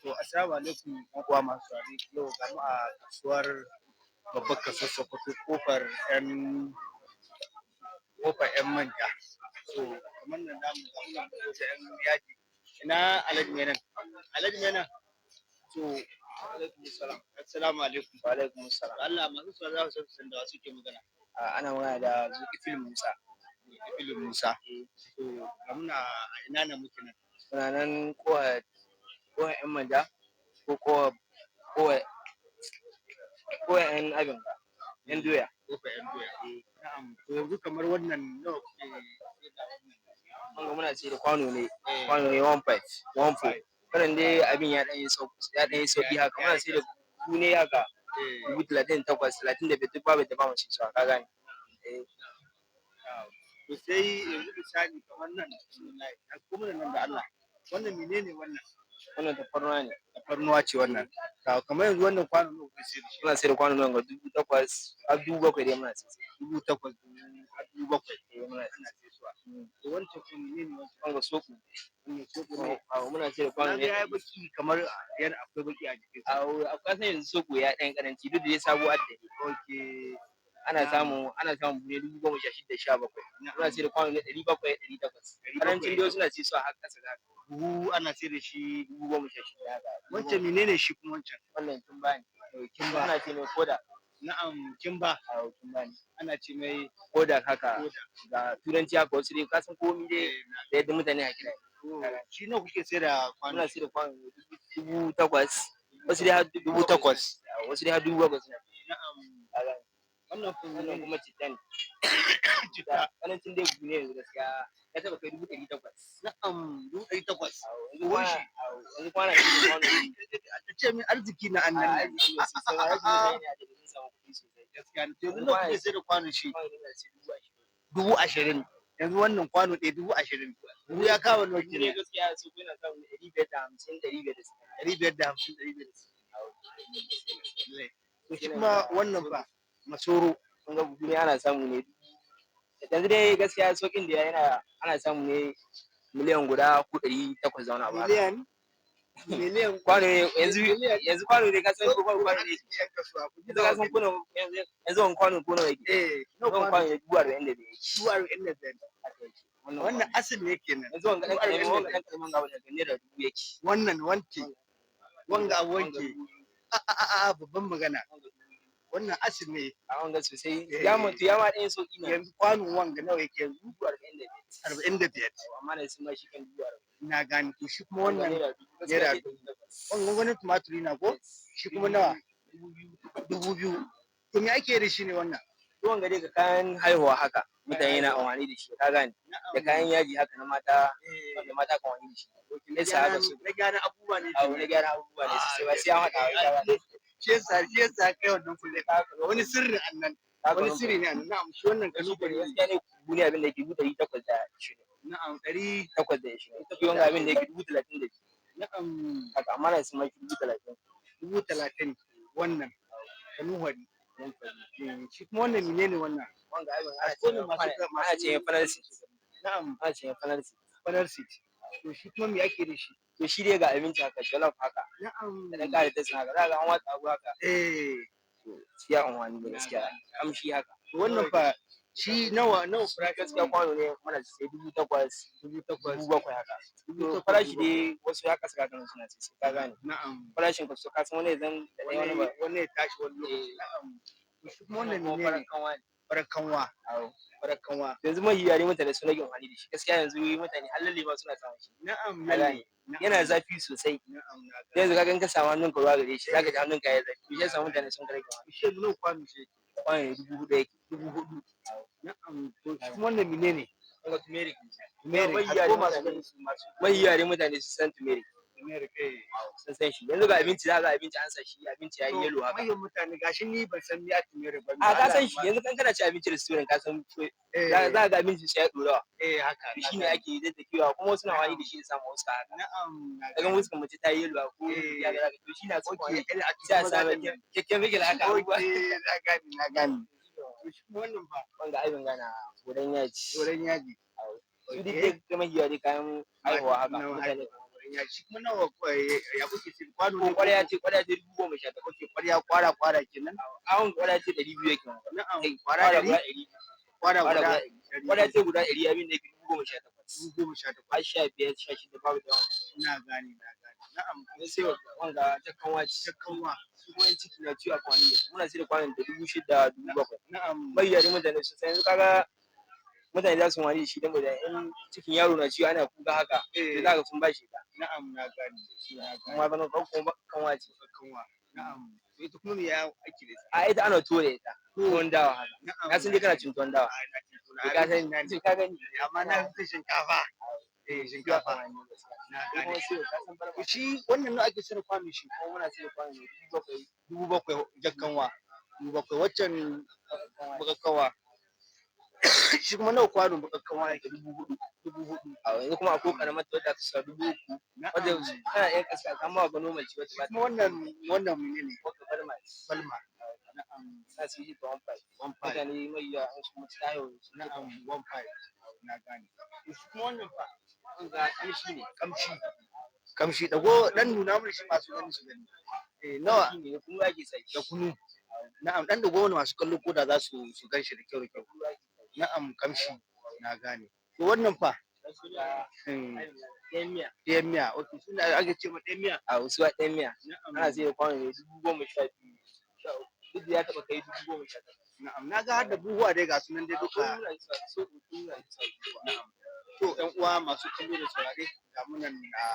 To, assalamu alaikum ƴan uwa masu saurare. Yau ga mu a kasuwar babbar kasuwar Sokoto, ƙofar ƴan manja. To, kamar nan zamu ga muna da ƴan yaji. Ina Alhaji mai nan? Alhaji mai nan. To, alaikum salam. Assalamu alaikum. Wa alaikum salam. Allah, masu saurare za su san da wa suke magana. Ana magana da Zulkifil Musa. Zulkifil Musa. To, ga muna a ina ne muke nan? Muna nan ƙofar ƴan manja ko ƙofar ƴan abin ƴan doya. Ƙofar ƴan doya. Na'am. To, yanzu kamar wannan nawa kuke saida wannan? Wanga muna sai da kwano ne, kwano ne 1.5, 1.4. Wannan dai abin ya ɗan yi sauƙi, ya ɗan yi sauƙi haka. Muna sai da buhu ne haka 38,000, 35,000, duk babu da bamu saisuwa, ka gane. To, sai yanzu misali kamar nan, bismillah, kuma nan da Allah. Wannan menene wannan? Wannan tafarnuwa ne. Tafarnuwa ce wannan. Kamar yanzu wannan kwano nawa kuke sayar da shi? Muna sai da kwano nan ga 8,000 har 7,000 dai muna sai. 8,000 har 7,000. Eh, muna ana saisuwa. To, wancan kuma menene wancan? Wanga soɓo. Wannan soɓo ne. Muna sai da kwano Na ne. ga yayi baki, kamar yana akwai baki a jikin sa. A kasan yanzu soɓo ya ɗan ƙaranci, duk da dai sabo adda. Ana samun buhu 16,000, 17,000. Muna sai da kwano ne 700, 800. Ƙarancin dai suna saisuwa har ƙasa da haka. Buhu ana sayar da shi 16,000 haka. Wancan menene shi kuma wancan? Wannan kimba ne. Kimba. Ana ce mai koda. Na'am, kimba. Awo, kimba ne. Ana ce mai koda haka. Koda. Ga turanci haka wasu dai, ka san komi dai da yadda mutane a kira. Shi nawa kuke sayar da kwano? Muna sayar da kwano 8,000. Wasu dai har 8,000. Wasu dai har 7,000 suna. Na'am. Ka gane. Wannan kuma Wannan kuma citta ne. Citta. Ƙarancin dai buhu ne yanzu gaskiya ya taɓa kai 800,000. Na'am, 800,000. Yanzu kwana yanzu kwana biyu da kwano. Ta ce min arziki na A annan. Arziki ne sosai, ma arziki mutane ne a da sun samu kuɗi sosai. Gaskiya ne. To, yanzu nawa kuke sayar da kwano shi? Kwano ne na sai 20,000. 20,000. Yanzu wannan kwano ɗaya 20,000. Buhu ya kama nawa Buhu ne kenan? Gaskiya su yana samun 550, 560. 550, 560. To, shi kuma wannan fa, masoro? Kun ga buhu ne ana samu ne yanzu dai gaskiya sauƙin da yana ana samu ne miliyan 1 ko 800 da wani abu haka. Miliyan Kwano ne yanzu miliyan yanzu kwano ne, ka san ko kwano ne yan kasuwa ku ji. Yanzu ka san kwano yanzu wani kwano ko nawa yake? Eh, nawa? Wani kwano ne 45,000 yake. 45,000. Haka yake. Wannan asil ne kenan. Yanzu wanga ɗan ƙaramin, wanga ɗan ƙaramin gaba daga ₦1,000 yake. Wannan wanke wanga a wanke a a a a babban magana, wannan asil ne. A wanga sosai ya mutu, ya ma ɗan sauƙi na. Yanzu kwanon wanga nawa yake yanzu? 45,000. 45. Amma da sun ma shi kan 40,000. Na gane. To, shi kuma wannan naira naira 800. Wannan wani tumaturi na ko shi kuma nawa? 2,000. 2,000. To, me ake da shi ne wannan? Tuwon gare ga kayan haihuwa haka mutane na amfani da shi, ka gane, da kayan yaji haka na mata, wanda mata kan amfani da shi. Nesa haka su Na gyaran abubuwa ne. Abu na gyara abubuwa ne sosai, ba sai an haɗa wa ba. Shi yasa kai wannan kulle wani sirri annan, wani sirri ne annan. Na'am, shi wannan Kanu kanu gaskiya ne, buhu ne abin da yake 820. Na'am, ɗari 820. Shi wanga abin da yake 32,000. Haka, amma na sun maki 30,000. 30,000 wannan kanuhari. Shi kuma wannan menene wannan? Wanga abin ana Ko ce ne ana ce fanar seed. Ana ce fanar seed. Fanar seed. To, shi kuma me ake da shi? To, shi dai ga abinci haka, jollof haka, da ɗan ƙara tasin haka, za ka ga an watsa abu haka. To, shi ya amfani da gaskiya kamshi haka. To, wannan fa, shi nawa nawa farashi? Gaskiya kwano ne muna sai 8,000, 8,000. 7,000 haka. 8,000. To, farashi dai wasu ya kasa kakan suna sai, ka gane. Farashin ka ka san wani zan da ɗaya wani ba. Wani ya tashi wani lokaci. Na'am. To, shi kuma wannan kuma menene? Farar kanwa ne. Farar kanwa. Awo. Farar kanwa. Yanzu mafi yawa dai mutane sun rage amfani da shi gaskiya. Yanzu mutane har lalle ma suna samun shi. Ka gane. Yana zafi sosai. Na'am, na gane. Yanzu kaga in ka samu hannunka ruwa gare shi, zaka ji hannunka ya zafi. Shi yasa mutane sun rage amfani. Shi yanzu nawa kwano shi? Kwano ne 4,000 yake. 4,000. Na'am. To, shi kuma wannan menene? Wanga turmeric. Turmeric. Mafi Har ko yawa masu mafi yawa dai mutane su san turmeric. Turmeric, eh. Sun san shi. Yanzu ga abinci, za ga abinci an sa shi, abinci ya yi yellow haka. Manyan mutane gashi, ni ban san me a turmeric ba. A, ka san shi. Yanzu kan kana ci abinci restaurant, ka san za ga abinci sai ya ɗorawa. Eh, haka. Shi ne ake daddakewa, kuma wasu na amfani da shi da samun wasu haka. Na'am, na Kaga wasu mace ta yi yellow ko ya ga to shi na son Okay, sai a sa mai chemical haka abubuwa. Okay, na gane, na gane. To, shi kuma wannan fa? Wanga abin gana goran yaji. Goran yaji. Su duk dai kamar giwa dai kayan haihuwa haka Na mutane. goran Ɗan yaji shi kuma nawa ya kuke sayar, kwano Ko ne? ƙwarya ce 18,000. Okay, ƙwarya ƙwara ƙwara kenan. Awon ƙwarya ce 200 yake. Na'am. Ƙwara Ƙwara ɗari? guda 100. Ƙwara Ƙwara guda guda 100. Ƙwarya ce guda 100, abin da yake 18,000. 18,000. Har 15, 16 babu da yawa. Na gane, na gane. Na'am. Mun sai wanga jakkanwa ce. Jakkanwa. Su kuma yan ciki na ciwo a kwani ne. Muna sai da kwanon da 6,000, 7,000. Na'am. Bai yare mutane sosai. Yanzu kaga mutane za su wani da shi don da in cikin yaro na ciwo ana kuka haka. Sai za ka sun ba shi ita. Na'am, na gane. Na gane. Kuma zama kanwa ce. Kanwa. Na'am. To ita kuma me ya ake da ita? A ita ana tuwo da ita. Tuwon dawa haka. Na'am. Na san dai kana cin tuwon dawa. A ina cin tuwo. To ka san Ne. ka gani. Amma na fi son shinkafa. Eh, shinkafa. Na gane. Kuma sai ka san barba. To shi wannan nawa ake sayar kwano shi? Kuma muna sai da kwano ne 7,000. 7,000 jakkanwa. 7,000 waccan bakakkawa. Shi kuma nawa kwano bakakkawa yake? 4,000. 4,000. A yanzu kuma akwai karamar wadda aka sa 3,000. Wadda Na'am. tana iya kasa amma ba normal ce wacce ba ta. Kuma wannan menene? Wata balma ce. Balma. Na'am. Sa su yi ta 1.5. 1.5. Mutane mai yawa in su mutu ta haihu. Na'am, 1.5. Na gane. To shi kuma wannan fa? Wanga kamshi ne. Kamshi. Kamshi dago dan nuna mana shi masu gani su gani. Eh, nawa? Kamshi ne kuma ake sa shi. Da kunu. Na'am, dan dago wani masu kallo koda za su gan shi da kyau da kyau. Na'am, kamshi. Na gane. To wannan fa? Ɗayan miya. Ɗayan miya. Okay, suna ake ce ma ɗayan miya. A wasu ɗayan miya. Na'am. Ana sai da kwano ne 12,000. 13,000. Duk da ya taɓa kai 18,000. Na'am, na ga har da buhuwa dai ga sunan dai duka. Na'am. To ƴan uwa masu kallo da saurare, ga mu nan a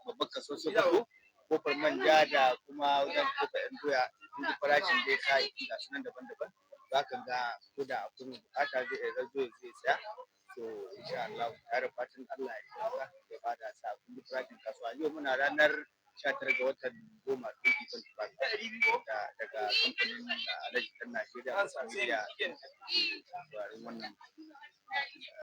babbar kasuwar Sokoto, kofar manja da kuma wajen kofar ƴan doya, kun ji farashin dai kayayyaki ga sunan daban-daban. Za ka ga ko da akwai mai buƙata zai iya zo ya saya. To insha Allah, tare da fatan Allah ya taimaka ya bada sa'a. Kun ji farashin kasuwa. Yau muna ranar 19 ga watan 10 2025 daga kamfanin Alhaji Ɗan Najeriya Multimedia sauraron wannan.